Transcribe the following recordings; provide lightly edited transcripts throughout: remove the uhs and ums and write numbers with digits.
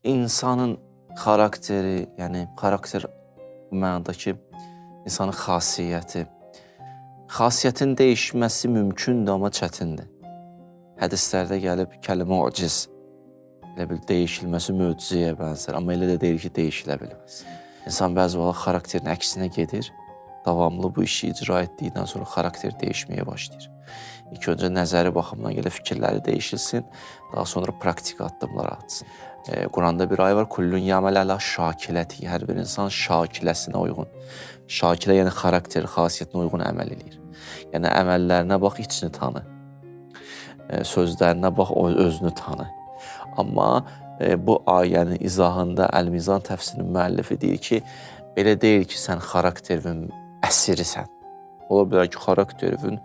İnsanın xarakteri, yəni xarakter bu mənada ki, insanın xasiyyəti. Xasiyyətin dəyişməsi mümkündür, amma çətindir. Hədislərdə gəlib kəlmə uciz. Elə bil dəyişilməsi möcüzəyə bənzər, amma elə də deyil ki, dəyişilə bilməz. İnsan bəzi vaxt xarakterin əksinə gedir, davamlı bu işi icra etdikdən sonra xarakter dəyişməyə başlayır. İlk öncə nəzəri baxımdan gələ fikirləri dəyişilsin, daha sonra praktik addımlar atsın. Quranda bir ayə var, kullun yəməl əla şakiləti, hər bir insan şakiləsinə uyğun. Şakilə yəni xarakter, xasiyyətinə uyğun əməl eləyir. Yəni əməllərinə bax, içini tanı. Sözlərinə bax, özünü tanı. Amma bu ayənin izahında Əl-Mizan təfsirinin müəllifi deyir ki, belə deyil ki, sən xarakterinin əsirisən. Ola bilər ki, xarakterinin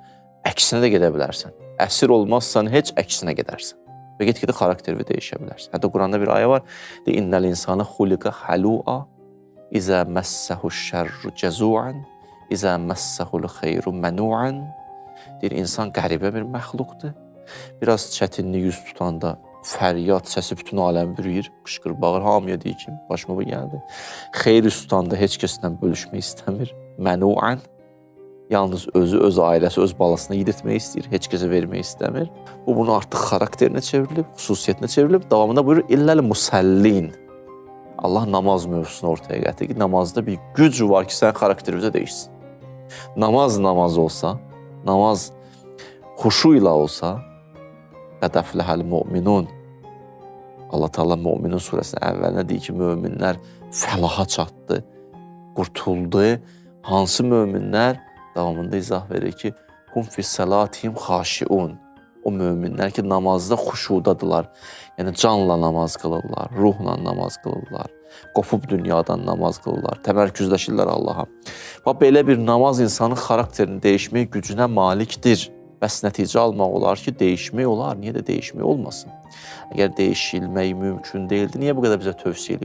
əksinə də gedə bilərsən. Əsir olmazsan heç əksinə gedərsən. Və get-gedə xarakterini dəyişə bilərsən. Hətta Quranda bir ayə var. Deyir, İnnəl insana xuliqa halua izə məssəhu şərru cəzuan izə məssəhul xeyru mənuan. Deyir, insan qəribə bir məxluqdur. Biraz çətinlik üz tutanda fəryad səsi bütün aləmi bürüyür, qışqır, bağır, hamıya deyir ki, başıma bu gəldi. Xeyir üz tutanda heç kəslə bölüşmək istəmir. Mənuan. Yalnız özü, öz ailəsi, öz balasına yedirtmək istəyir, heç kəsə vermək istəmir. Bu, bunu artıq xarakterinə çevrilib, xüsusiyyətinə çevrilib. Davamında buyurur, illəl musəllin. Allah namaz mövzusunu ortaya gətirir ki, namazda bir güc var ki, sənin xarakterinizə dəyişsin. Namaz namaz olsa, namaz xuşu ilə olsa, qəd əfləhəl müminun. Allah Teala Müminun surəsinin əvvəlində deyir ki, möminlər fəlaha çatdı, qurtuldu. Hansı möminlər? Davamında izah verir ki, hum fi salatihim xaşiun. O möminlər ki, namazda xuşudadılar. Yəni canla namaz qılırlar, ruhla namaz qılırlar, qopub dünyadan namaz qılırlar, təmərküzləşirlər Allaha. Bax belə bir namaz insanın xarakterini dəyişmək gücünə malikdir. Bəs nəticə almaq olar ki, dəyişmək olar. Niyə də dəyişmək olmasın? Əgər dəyişilmək mümkün deyildi, niyə bu qədər bizə tövsiyə edib?